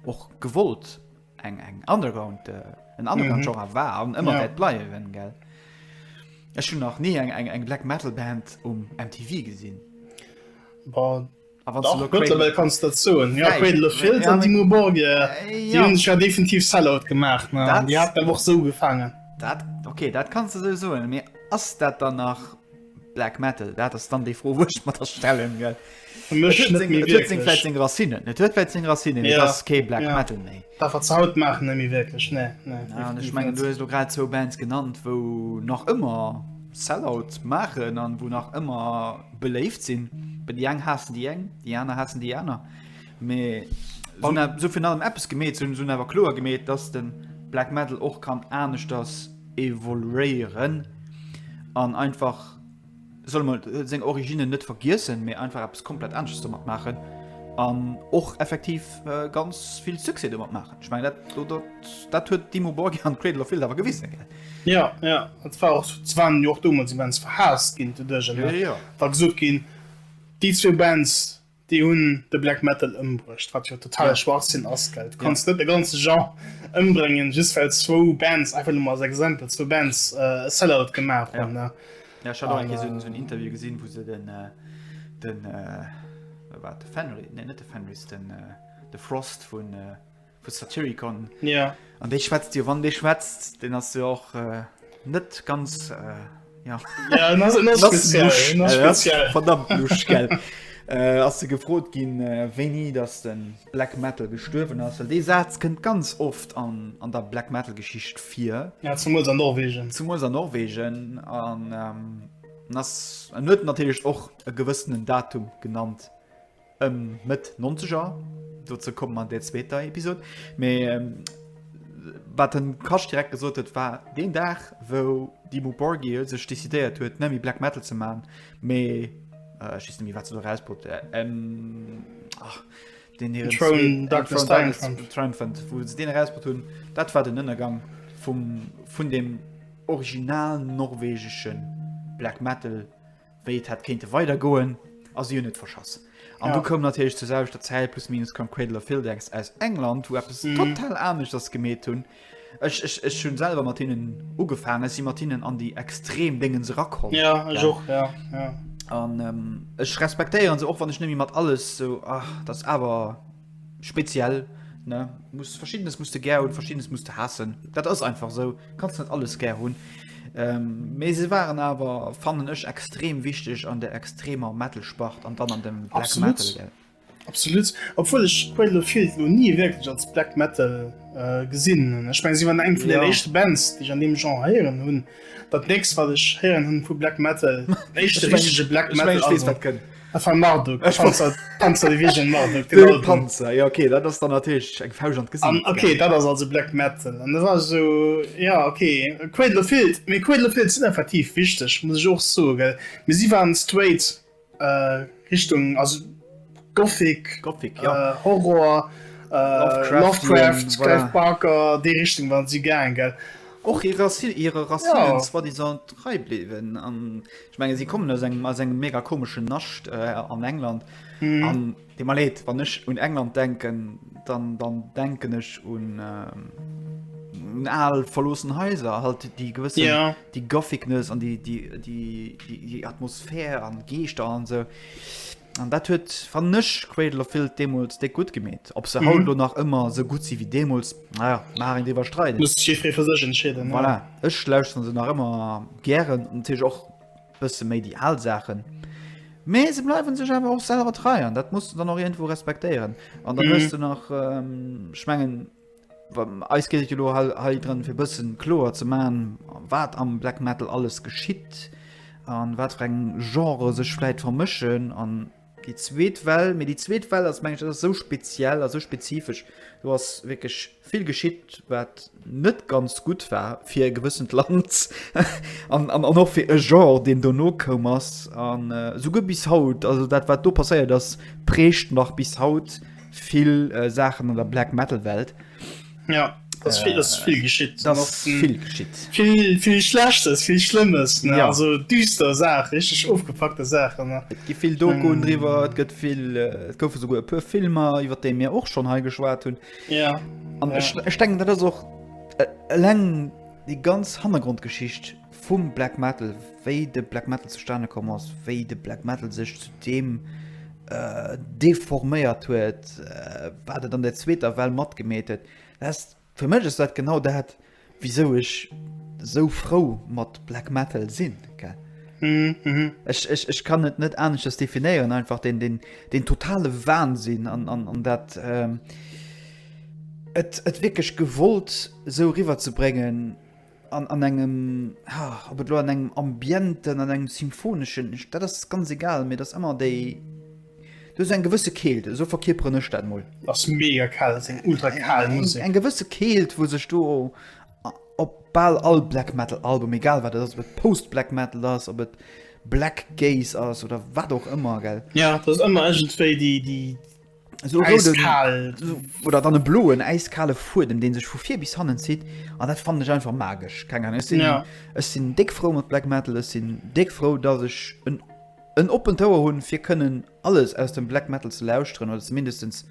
och gewollt eng eng Underground äh, en Underground Genre mhm. war an ëmmer ja. wäert bleiwen gell. Ech hun nach nie eng eng eng Black Metal Band um MTV gesinn. Boah. Mittlerweile kannst du dat soen. Ja, Cradle of Filth an Dimmu Borgir, déi hunn sech ja definitiv Sellout gemaach. Ne? Dat, déi haten awer och sou ugefaangen. Dat, okay, dat kanns du sou soen. Mee ass dat dann nach Black Metal? Dat ass dann déi Fro, wou ech mer da stellen, gell? Fir mech net méi wierklech. Et huet seng vläicht seng Racinen. Et huet vläicht seng Racinen, mee et ass kee Black Metal méi. Dat wat se haut maachen net méi wierklech, nee, nee. Ja, an ech mengen, du hues elo grad zwou Bands genannt, wou nach ëmmer Sellout maachen an wou nach ëmmer beléift sinn. Déi eng haassen déi eng, déi aner haassen déi aner. Mee se hunn se hu virun allem eppes gemeet, se hunn awer kloer gemeet, dass de Black Metal och kann aneschters evoluéieren an einfach, solle mol seng Originen net vergiessen, mee einfach eppes komplett aneschters domat maachen an och effektiv ganz vill Succès domat maachen. Ech mengen dat do dat dat huet Dimmu Borgir an Cradle of Filth awer gewisen, gell? Ja, ja, et war och, se waren jo och domols immens verhaasst ginn doduerch, Ja, ja. War gesot ginn, déi zwou Bands Déi hunn de Black Metal ëmbruecht, wat jo totale Schwachsinn ass, gell? Du kanns net e ganze Genre ëmbréngen, just well zwou Bands, einfach nëmme als Exempel, zwou Bands e Sellout gemaach hunn, ne? Ja, ech hat och eng Kéier esou en Interview gesinn, wou se den, den, wat, de Fenriz, nee, net de Fenriz, den, de Frost vun, vu Satyricon. Ja. An dee schwätzt jo, wann dee schwätzt, deen ass jo och net ganz. Ja. Ja, en ass, en ass speziell. En ass speziell. Verdammt lusch, gell. Äh, ass se gefrot ginn, äh, wéini dass den Black Metal gestuerwen ass, well dee Saz kënnt ganz oft an, an der Black Metal Geschicht vir. Ja, zumools an Norwegen. Zumools an Norwegen. An ähm, en ass, en huet natierlech och e gewëssenen Datum genannt. Ëm Mëtt Nonzeger, dozou komme mer an der zweeter Episod. Mee wat den Kasch direkt gesot huet, war deen Dag, wou Dimmu Borgir sech decidéiert huet, net méi Black Metal ze man, mee ech weess net méi, wat se do erausbrutt, ach, deen hiren Throne Darkness Triumphant, Triumphant, wou se deen erausbrutt hunn, dat war den Ënnergang vum, vun dem original norwegesche Black Metal. wéi et hätt kéinte weidergoen, a si hunn et verschass. An ja. du koum natierlech zur selwechter Zäit plus minus koum Cradle of Filth aus England, wou eppes mm. total aneschters gemeet hunn. Ech, ech, ech hunn selwer mat hinnen ugefaangen, ech si mat hinnen an déi extrem Déngens erakomm. Ja, ech och, ja, ja. An ähm, ech respektéieren se och, wann ech net méi mat alles so, ach, dat ass awer Speziell, ne? Muss verschiddenes muss de gär hunn, verschiddenes muss de haassen. Dat ass einfach sou, kanns net alles gär hunn. Ähm, mee se waren awer, fannen ech, extrem wichteg an der extremer Metal-Spart an dann an dem Black Absolut. Metal, gell? Absolut. Obwuel ech Cradle of Filth lo ni wierklech als Black Metal äh, gesinn hunn. Ech meng, si waren eng vun den ja. éischte Bands, déi ech an deem Genre héieren hunn. Dat nächst, wat ech héieren hunn vu Black Metal, den éischte richtege Black Metal. Ech meng, ech weess, wat kënnt. Dat war Marduk, Panzer, Panzer Division Marduk, den Album. Panzer, ja okay, dat ass dann natierlech eng Fauscht an d'Gesicht. An okay, dat ass also Black Metal. An dat war esou, ja okay, Cradle of Filth, mee Cradle of Filth sinn effektiv wichteg, muss ech och soen, gell. Mee si waren straight äh, Richtung, also Gothic, Gothic, ja. äh, Horror, äh, Lovecraft, voilà. Clive Barker, déi Richtung waren si gaang, gell. Och hire Racinen soi-disant trei bliwwen an Ech menge si kommen aus engem aus engem mega komeschen Nascht äh, an England. Mhm. An deet mer leed, wann ech un England denken, dann, dann denken ech un, ähm, un al verloossen Haiser, halt déi gewëssen ja. déi Gothicness an déi, déi, déi, déi, déi Atmosphär an Geeschter an sou. An dat huet fannen ech Cradle of Filth deemools déck gutt gemeet. Ob se haut mhm. lo nach ëmmer sou gutt si wéi deemools, naja, mag een driwwer streiden. Muss jiddweree fir sech entscheeden. Voilà. Ja. Ech lauschteren se nach ëmmer gären, natierlech och bësse méi déi al Saachen. Mee se bleiwen sech awer och selwer trei an dat muss du dann och irgendwo respektéieren. An dann mhm. hues du nach ähm, ech mengen eis geet et jo lo hei drëm fir bëssen kloer ze man, wat am Black Metal alles geschitt an wat fir eng Genre sech vläit vermëschen an déi zweet Well, mee déi zweet Well ass meng ech dat ass esou speziell a sou spezifesch, do ass wierklech vill geschitt wat net ganz gutt war fir e gewëssent Land an an och fir e Genre deen dono koum ass an esouguer bis haut, also dat wat do passéiert ass prägt nach bis haut vill äh, Saachen an der Black Metal Welt. Ja, das ist viel, das ist viel geschitt. Das ist viel geschitt. Viel, viel Schlechtes, viel Schlimmes, ne? Ja. Also düster Sachen, richtig ofgefuckte Sachen. Ne? Et gi vill Dokuen mm. driwwer, et gëtt vill, äh, et goufe souguer e puer Filmer, iwwer déi mir och schonn hei geschwat hunn. Ja. An ja. ech, ech denken, dat ass och äh, eleng déi ganz Hannergrondgeschicht Vum Black Metal, wéi de Black Metal zustane komm ass, wéi de Black Metal sech zu deem deforméiert huet, wat et an der zweeter Well matgemeet huet, dat ass, fir mech ass dat genau dat, wisou ech esou frou mat Black Metal sinn, gell. Ech, ech, ech kann et net aneschters definéieren, einfach deen, deen, deen totale Wahnsinn an, an, an dat, et, et wierklech gewollt esou eriwwerzebréngen, An an engem, ha, ob et elo an engem Ambienten, an engem symphoneschen, dat ass ganz egal, mee et ass ëmmer déi, do ass eng gewësse Keelt, esou verkierperen ech dat mol. Ass mega kal, ass eng ultra kal Musek. Eng gewësse Keelt, wou sech do op bal all Black Metal Album, egal wat et ass, ob et Post Black Metal ass, ob et Black Gaze ass oder wat och ëmmer, gell. Ja, dat ass ëmmer iergendwéi déi, déi, So Äiskal. Oder dann e bloen äiskale Fuedem, deen sech vu vir bis hannen zitt. An dat fannen ech einfach magesch. Keng Ahnung. Ech sinn, ja. ech sinn déck frou mat Black Metal. Ech sinn déck frou, dass ech en, en oppent Ouer hunn, fir kënnen alles aus dem Black Metal ze lauschteren oder zumindestens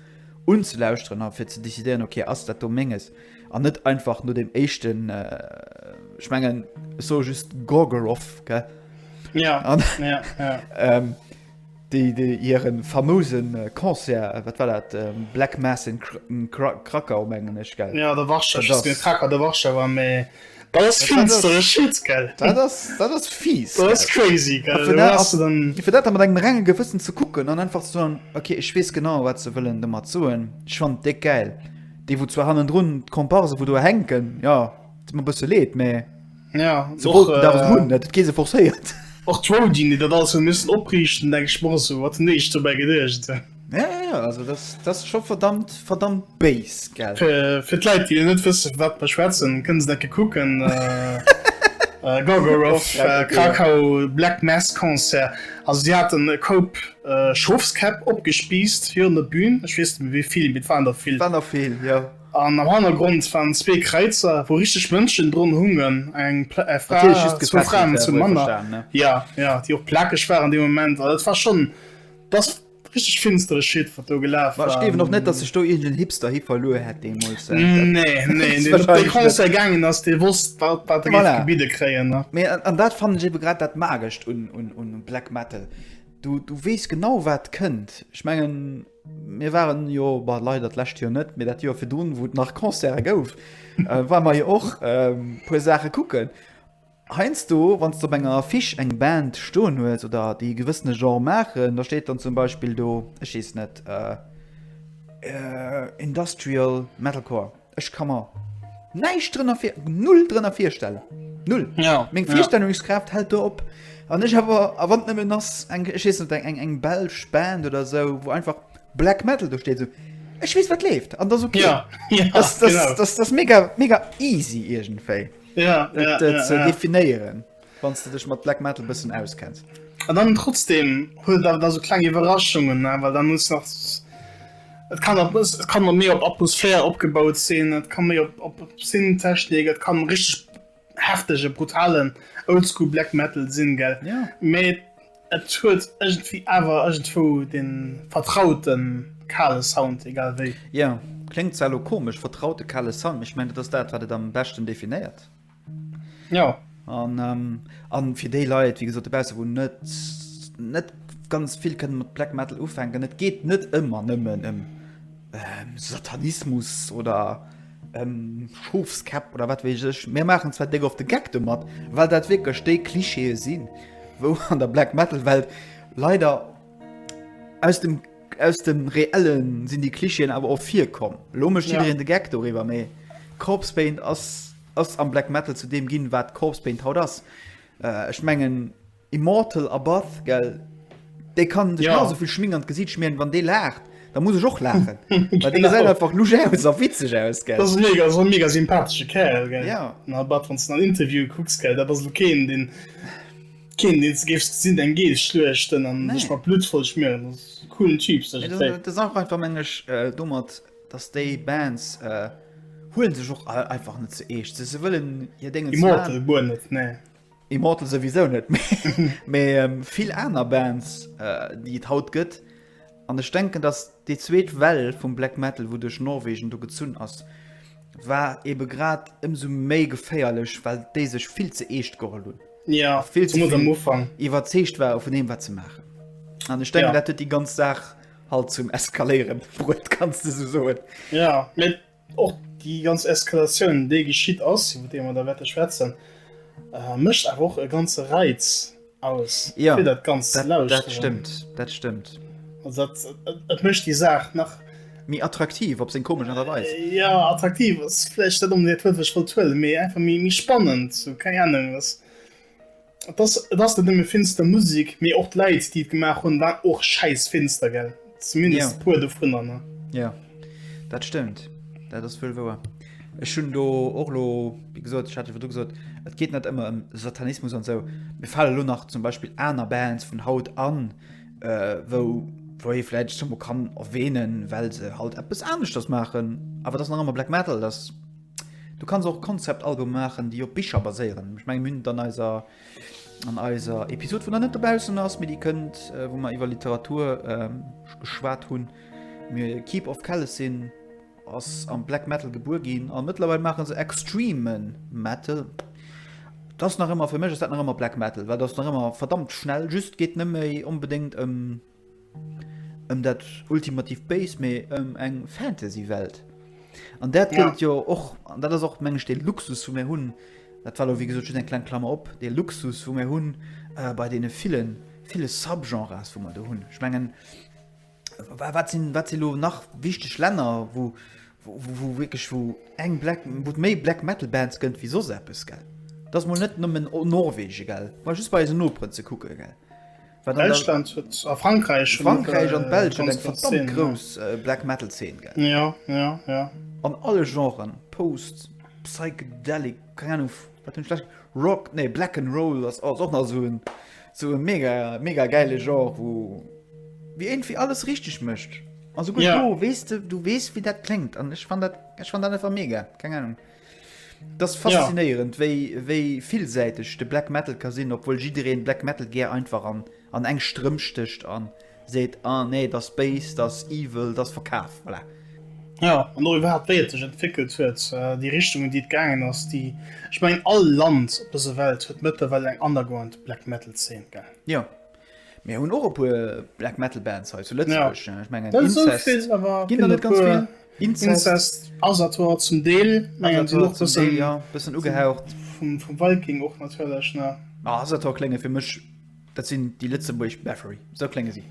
unzelauschteren a fir ze decidéieren, okay, ass dat do menges? An net einfach no dem éischten, äh, ech mengen, ech soe just Gorgoroth, gell? Ja. An, ja, ja. ähm, Déi déi hiren famousen Concert, wat war dat, Black Mass in Krakau mengen ech, gell? Ja, oder Warschau, ech weess net, Krakau oder Warschau war, mee. Dat ass finstere Shit, gell? Dat ass, dat ass fies. Dat ass crazy, gell? Fir dat, ass, dann... fir dat mat engem renge Gewëssen ze kucken an einfach ze soen, okay, ech weess genau, wat se wëllen domat soen. Ech fannen et déck gäil. Déi, wou zwar hannendrun d'Komparse, wou do hänken, jo, et deet mer e bësse leed, mä ja, se wollten dat awer hunn, et huet kee se forcéiert. Och d'Roadien, déi dat alles hu missen opriichten, denk ech mer och esou, wat hunn déi sech dobäi geduecht? Ja, ja, ja, also das, das ist scho verdammt, verdammt béis, gell? Fir, fir d'Leit, déi net wësse vu wat mer schwätzen, kënne se enke kucken. Äh, Gorgoroth, äh, Krakau Black Mass Concert. Also si haten e Koup äh, Schofskäpp opgespiisst virun der Bühn. Ech weess net méi wéi vill, mee et waren der vill. Waren der vill, jo. An am Hannergrond waren zwee Kräizer, wou richteg Mënschen drun hungen, eng Fra, zwou Fraen an zwou Männer. Ja, ja, déi och plakeg waren dee Moment. Also et war schonn, dat Richteg finstere Shit wat do gelaf war. Ech gleewen och net, datt sech do iergend en Hipster hi verluer hätt deemools. Nee, nee, deen op dee Concert gaangen ass, dee wosst wat wat e géif gebidde kréien. Mee an dat fannen ech ebe grad dat Magescht un un un Black Metal. Du du weess genau wat kënnt. Ech mengen mir waren jo, bah leider d'lescht Joer net, mee dat Joer virdrun, wou et nach Concerte gouf, ware mer jo och puer Saache kucken. Heiansdo, wann s de op enger Affiche eng Band stoen hues oder déi e gewëssene Genre maachen, da steet dann zum Beispill do, ech weess net, Industrial Metalcore. Ech ka mer näischt drënner vir, null drënner virstellen. Null. Ja, Meng Virstellungskraaft hält do op. An ech awer, a wann et nëmmen ass eng, ech weess net, eng, eng belsch Band oder esou, wou einfach Black Metal do steet, esou, ech weess wat leeft an dat ass okay. Ja, ja, Das, das, genau. das, das ass mega, mega easy iergendwéi. ja, ja, dat ja, ze ja. definéieren, wann du dech mat Black Metal bëssen auskenns. An dann trotzdem huet awer da so kleng Iwwerraschungen, ne? Well dann muss nach et kann op, et kann méi op Atmosphär opgebaut sinn, et kann méi op, op Synth-Technik, et kann richteg heftege, brutalen Oldschool Black Metal sinn, gell? Ja. Mee Et huet iergendwéi awer iergendwou dee vertraute kale Sound, egal wéi. Jo, kléngt zwar elo komesch, vertraute kale Sound, mee ech mengen dat ass dat wat et am beschten definéiert. Jo. An an fir déi Leit wéi gesot dobausse wou net net ganz vill kënne mat Black Metal ufänken, et geet net ëmmer nëmmen ëm Satanismus oder ëm Schofskäpp oder wat weess ech. Mir maachen zwar déck oft de Geck domat, well dat wierklech déi Klischeeë sinn, wou an der Black Metal Welt leider aus dem aus dem reellen sinn déi Klischeeën awer och virkomm. Elo mécht jiddereen de Geck doriwwer, mee Corpse Paint ass ass am Black Metal zu deem ginn, wat Corpse Paint haut ass. Ech mengen Immortal Abbath, gell, dee kann sech genau esou vill Schmink an d'Gesiit schmieren, wann dee laacht, da muss ech och laachen, well dee gesäit einfach lusch aus a witzeg aus, gell. Dat ass e mega, ass e mega sympathesche Kerl, gell. Ja. Den Abbath, wann s de en an Interviewe kucks, gell, dat ass elo keen, deen, keen, deen s de géifs gesinn, eng Geess schluechten an sech mat Blutt voll schmieren. Dat ass e coolen Typ, sech et wéi. Dat ass och einfach, meng ech, domat, dass déi Bands huelen sech och einfach net ze eescht. Se wëllen hir Déngens maachen. Immortal guer net, nee. Immortal souwisou net, mee vill aner Bands déi et haut gëtt. An ech denken, datt déi zweet Well vum Black Metal, wou duerch Norwegen do gezunn ass, war ebe grad ëmsou méi geféierlech, well déi sech vill ze eescht geholl hunn. Ja, a vill ze am vill Ufank. iwwerzeegt ware vun deem, wat se maachen. An ech denken, Ja. dat huet déi ganz Saach halt zum Eskaléiere bruet, kanns de sou soen. Ja, mee Och déi ganz Eskalatioun, déi geschitt ass, iwwer déi mer da wäerte schwätzen, mécht awer och e ganze Reiz aus, fir dat Ganzt ze lauschteren. Dat stëmmt, dat stëmmt. Also dat, et mécht déi Saach nach. Méi attraktiv op seng komesch Aart a Weis. Jo, attraktiv ass vläicht net onbedéngt dat Wuert, wat ech wollt huelen, mee einfach méi spannend, sou, keng Ahnung, ass. Et ass, et ass net nëmme finster Musek, mee och d'Leit, déi et gemaach hunn, waren och schäissfinster, gell? Zumindest e puer dovunner, ne? Jo, dat stëmmt. Dat ass wuel wouer. Ech hunn do och elo, wéi gesot, ech hat jo virdru gesot, et geet net ëmmer ëm Satanismus an esou. Mir fale elo nach zum Beispill aner Bands vun haut an, wou, wou ee vläicht zum kann erwähnen, well se halt eppes aneschters maachen, awer et ass nach ëmmer Black Metal, dat Du kanns och Konzeptalbume maachen, déi op Bicher baséieren. Ech mengen, mir hunn et an eiser, an eiser Episod, wou nach net dobaussen ass, mee déi kënnt, wou mer iwwer Literatur geschwat hunn. Mir Keep of Kalessin ass am Black Metal gebuer ginn a mëttlerweil maache se extreme Metal. Dat ass nach ëmmer, fir mech ass dat nach ëmmer Black Metal, well dat ass nach ëmmer verdammt schnell, just geet net méi onbedéngt ëm ëm dat ultimativ Béis, mee ëm eng Fantasy-Welt. An dat gëtt et jo och, an dat ass och, meng ech, dee Luxus, wou mir hunn. Dat war elo wéi gesot just eng kleng Klammer op, dee Luxus wou mir hunn bei deene villen, ville Subgenres wou mer do hunn. Ech mengen, wat sinn, wat sinn elo nach wichteg Länner wou, wou wierklech wou eng Black, wou et méi Black Metal Bands gëtt wéi soss eppes, gell? Dat ass mol net nëmmen Norwegen, gell? Mol just bei eisen Noperen ze kucken, gell? Wat an der Däitschland huet a Frankräich hunn Frankräich an d'Belsch huet eng verdammt grouss Black Metal Zeen, gell? Ja, ja, ja. An alle Genren, Post, Psychedelic, keng Ahnung, wat hunn ech lech, Rock, nee Black and Roll ass ass och nach esou en esou e mega mega gäile Genre, wou wéi iergendwéi alles richteg mécht. An souguer ja. do weess de, du weess wéi dat kléngt an ech fann dat ech fann dat einfach mega, keng Ahnung. Dat ass faszinéierend, ja. wéi wéi villsäiteg de Black Metal ka sinn, obwuel jiddereen Black Metal gär einfach an an eng Strëmp stécht an seet, ah nee, dat ass béis, dat ass evil, dat ass verkaf, voilà. Jo, an och iwwerhaapt wéi et sech entwéckelt huet, déi Richtungen déi et gaangen ass, déi, ech mengen all Land op dëser Welt huet mëttlerweil eng Underground Black Metal Zeen, gell? Jo, mir hunn och e puer Black Metal Bands hei zu Lëtzebuerg, ech mengen Incest, ginn der net ganz vill? Incest, Asator zum Deel, mengen sinn och bëssen, jo, bëssen ugehaucht. Vum Viking och natierlech, ne? Asator klénge fir mech Dat sinn déi lëtzebuergesch Bathory, esou klénge si.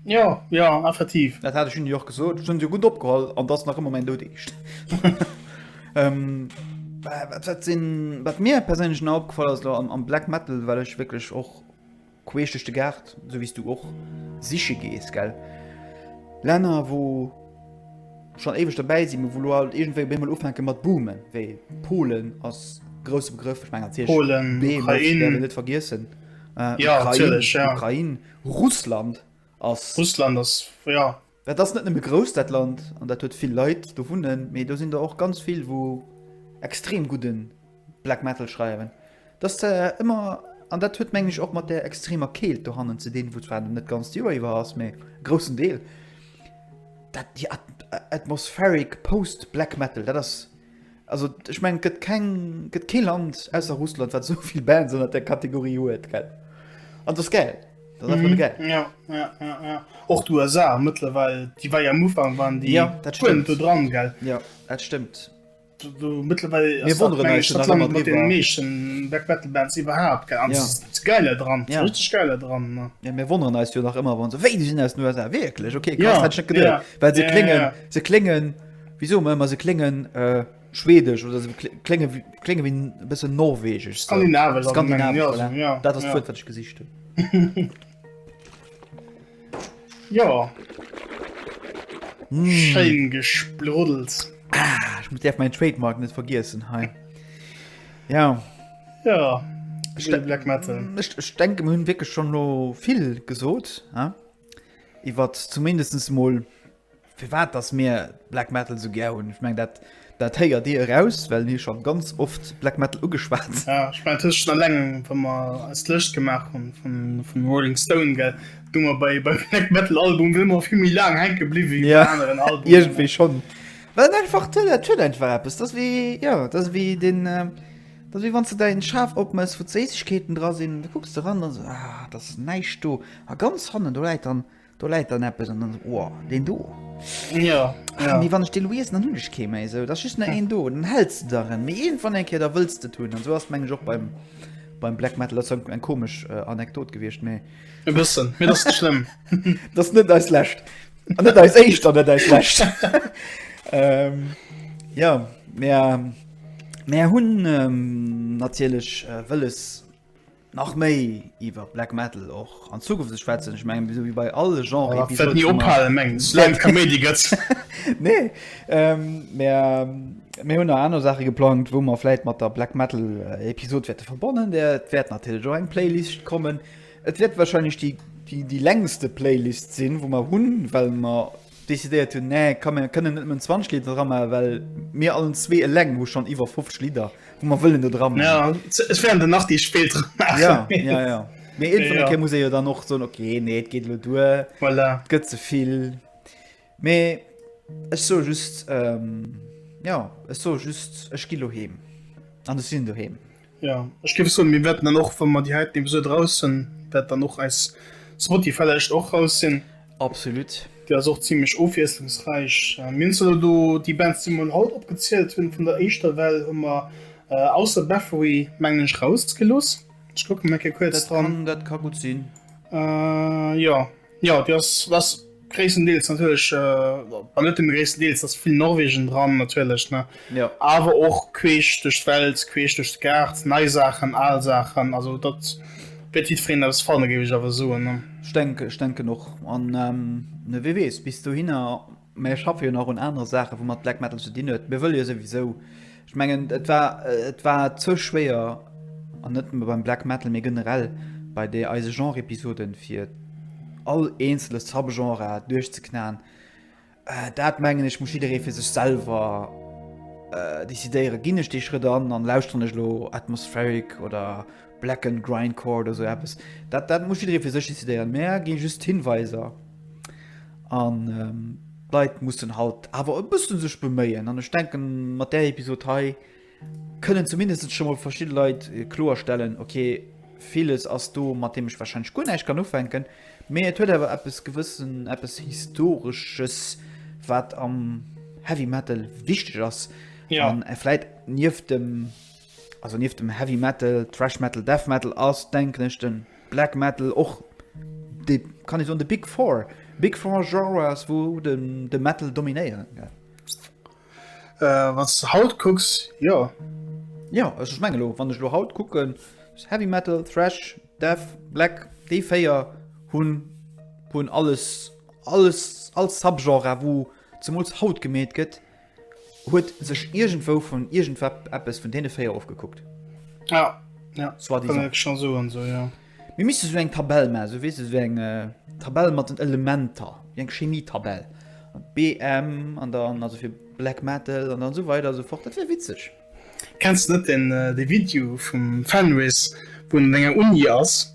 Jo, jo, effektiv. Dat hat ech hinnen jo och gesot. Ech hunn se jo gutt opgeholl an dat ass nach ëmmer mäin Doudeescht. Wat, wat sinn, wat mir perséinlech nach opgefall ass elo am, am Black Metal, well ech wierklech och queesch duerch de Gaart, esou wéi s du och, siche gees, gell, Länner, wou schonn éiweg derbäi sinn, mee wou elo alt iergendwéi op eemol ufänke mat boomen, wéi Polen ass grousse Begrëff, ech mengen natierlech Polen, Behemoth däerf een net vergiessen. Äh, ja, Ukrain, ja. Ukrain, Russland ass. Russland ass, ja. Dat ass net nëmme grouss dat Land an dat huet vill Leit do wunnen, mee do sinn der och ganz vill, wou extrem gudden Black Metal schreiwen. Dat ass äh, ëmmer an dat huet mengen ech och mat der extremer Keelt dohannen ze dinn, wou zwar net ganz d'Joer iwwer ass, mee e groussen Deel. Dat déi atmospheric Post Black Metal, dat ass Also ech mengen et gëtt keng, gëtt kee Land ausser Russland wat esou vill Bands ënnert där Kategorie huet, gell? An dat ass gäil, dat ass einfach nëmme gäil. Ja, ja, ja, ja. Och d'USA mëttlerweil, déi war jo am Ufank waren déi Ja, dat guer net stëmmt. do dran, gell? Ja, dat stëmmt. Do, do mëttlerweil Mir ass dat wonneren meng eis ech jo dat nach ëmmer Land mat deene driwwer. meeschten Black Metal Bands iwwerhaapt, gell? An Ja. se si geiler dran, se Ja. richteg geiler dran, ne? Ja, mir wonneren eis jo nach ëmmer wann se, wéi, déi sinn aus den USA, wierklech? Okay, krass, Ja, hätt ech net geduet. ja, Well se ja, ja, kléngen, ja. se kléngen, wéi soe mer ëmmer, se kléngen Schwedesch oder se klénge klénge wéi e bëssen norwegesch. Skandinavesch, Skandinavesch, ja, voilà. ja, dat ass ja. d'Wuert, wat ech gesicht hunn. Ja. Mm. Schéin gespruddelt. Ah, ich muss darf mein Trademark net vergiessen hei. Ja. Ja. Ich, Black Metal. Ich, ich denke, wir hunn wirklich schon lo vill gesot, ja? Iwwer zumindest mol Firwat dass mir Black Metal sou gär hunn, ech mengen dat dat héiert dir eraus, well mir schon ganz oft Black Metal ugeschwat. Ja, ech mengen et huet schon alleng wa mer eis d'Lëscht gemaach hunn vun vun Rolling Stone, gell, do mer bei bei Black Metal Album wëll mer vill méi laang hänke bliwwe wéi bei aneren Albumen. Iergendwéi schon, well et einfach dat huet einfach eppes, dat ass wéi, jo, dat ass wéi den, dat ass wéi wann s de däin Schaf opmëss wou d'Séissegkeeten dra sinn, da kucks de ran an esou, ah, et ass näischt do a ganz hannen do läit dann Do läit dann eppes an dann esou, oh, deen do. Ja, ja. Mee wann ech dee lo iessen, dann hunn ech kee méi. Esou, et ass just nach een do, dann häls de der en. Mee iergendwann eng Kéier, da wëlls de et hunn. An esou ass et, mengen ech, och beim, beim Black Metal. Dat ass eng, eng komesch Anekdot gewiescht, mee. E bëssen, mee dat ass net schlëmm. Dat ass net eis lescht. An net eis éischt an net eis lescht. Jo, mä mär hunn natierlech wëlles, Nach méi iwwer Black Metal och an Zukunft ze schwätzen. Ech mengen, esou wéi bei alle Genre-Episoden. Dat wäert ni ophalen, mengen ech, soulaang et Kaméidi gëtt. Nee, mä mir hunn nach aner Saache geplangt, wou mer vläit mat der Black Metal-Episod wäerte verbonnen. Et wäert natierlech och eng Playlist kommen. Et wäert warscheinlech déi, déi, déi längste Playlist sinn, wou mer hunn, well mer decidéiert hunn, nee, komm, mir kënnen net nëmmen 20 Lidder dramaachen, well mir allen zwee eleng hu schonn iwwer 50 Lidder. Wou mer wëllen do dran. Ja, ech wären den nach déi spéit dran maachen. Ja, ja, ja. Mee irgendwann ja. muss e jo dann och soen, okay, nee, et geet elo duer. Voilà. Et gëtt ze vill. Mee ech soe just, ähm, ja, ech soe just, ech gi lo heem. An ech sinn doheem. Ja, ech géif soen, mir wäerten dann och, wa mer déi heiten Episode raus hunn, wäert dann och eis Spotify-Lëscht och raus sinn. Absolut. Déi ass och zimlech ofwiesslungsräich. Mir hunn zwar elo do déi Bands, déi mer haut opgezielt hunn, vun der éischter Well hu mer. Ausser Bathory mengen ech rausgelooss. Ech kucken mol eng Kéier kuerz dran. Dat ka gutt sinn. Jo, jo, déi ass, dat ass gréisstendeels natierlech, bah net nëmme gréisstendeels, ass vill Norwegen dran natierlech, ne? Jo. Awer och queesch duerch d'Welt, queesch duerch de Gaart, nei Saachen, al Saachen, also dat wäert jiddwereen eppes fanne géif ech awer soen, ne? Ech denken, ech denken och. An wie weess, bis dohinner Mä ech schaffe jo nach un anere Saachen, wou mat Black Metal ze dinn huet. Mir wëlle jo souwisou, ech mengen, et war, et war ze schwéier, an net nëmme beim Black Metal, mee generell bei de eise Genre-Episoden, fir all eenzele Subgenre duerchzeknaen. Dat mengen ech muss jidderee fir sech selwer decidéieren, Ginn ech dee Schrëtt an an lauschteren ech elo Atmospheric oder Blackened Grindcore oder sou eppes? Dat, dat muss jidderee fir sech decidéieren. Mär gi just Hinweiser. An d'Leit mussen halt awer e bëssen sech beméien. An ech denken, mat där Episod hei kënnen zumindest scho mol verschidde Leit kloerstellen, okay, villes ass do, mat deem ech warscheinlech guer näischt kann ufänken, mee et huet awer eppes gewëssen, eppes Historesches, wat am Heavy Metal wichteg ass. An vläit nieft dem, also nieft dem Heavy Metal, Thrash Metal, Death Metal ass, denken ech, den Black Metal och de, kann ech soen, de Big Four, Big Four Genres, wou den de Metal dominéieren. Gell? Äh, wann du haut kucks, jo. Ja, also ech menge lo, wann ech lo haut kucken, Heavy Metal, Thrash, Death, Black, déi 4 hunn hunn alles alles all Subgenre wou zemools haut gemeet gëtt, Huet sech iergendwou vun iergendwat eppes vun deene 4 ofgekuckt. Ja, ja. Soit disant. Kann schon soen, so, ja. Mir misste sou eng Tabell maachen, sou weess de, sou eng Tabell mat den Elementer, wéi eng Chemietabell. BM an dann, also fir Black Metal an dann esou weider esou fort. Dat wär witzeg. Kenns de net den de Video vum Fenris wou en an enger Uni ass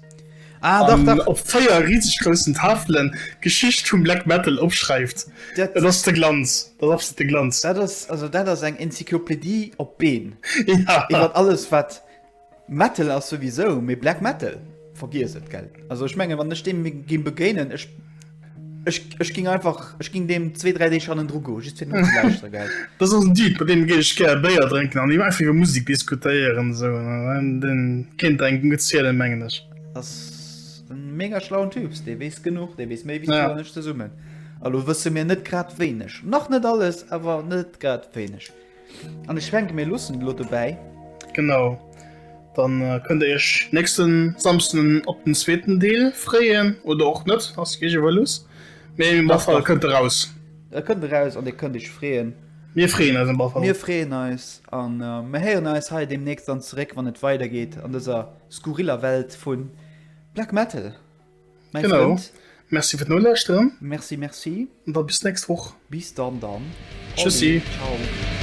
Ah, dach, dach. op 4 riseg groussen Tafelen d'Geschicht vum Black Metal opschreift? Dat Dat ass de Glanz, dat ass absolut de Glanz. Dat ass, also dat ass eng Enzyklopedie op Been. Ja. Iwwer alles wat Metal ass souwisou, mee Black Metal, vergiess et, gell. Also ech mengen, wann ech deem géing begéinen, ech, ech, ech ging einfach, ech ging deem zwee, dräi Deeg hannendru goen, just fir nozelauschteren, gell. Dat ass en Typ, mat deem géif ech gär e Béier drénken an iwwer einfach iwwer Musek diskutéieren esou. Deen kéint engem gutt zielen, mengen ech. Ass en mega schlauen Typ, dee weess genuch, dee weess méi wéi s du an ech zesummen. A lo wësse mir net grad wéineg, nach net alles, awer net grad wéineg. An ech mengen, mir loossen et elo dobäi. Genau. Dann kënnt der iech nächsten Samsden op den zweeten Deel freeën oder och net, ass iech iwwerlooss. Mee op alle Fall kënnt e raus. E kënnt eraus an dir kënnt iech freeën. Mir freeën eis op alle Fall. Mir freeën eis an mir héieren eis hei deemnächst dann zeréck, wann et weidergeet an dëser skurriller Welt vu Black Metal. Mäi genau. Frënd. Merci fir d'Nolauschteren. Merci, merci. An da bis nächst Woch. Bis dann dann. Tschüssi. Ciao.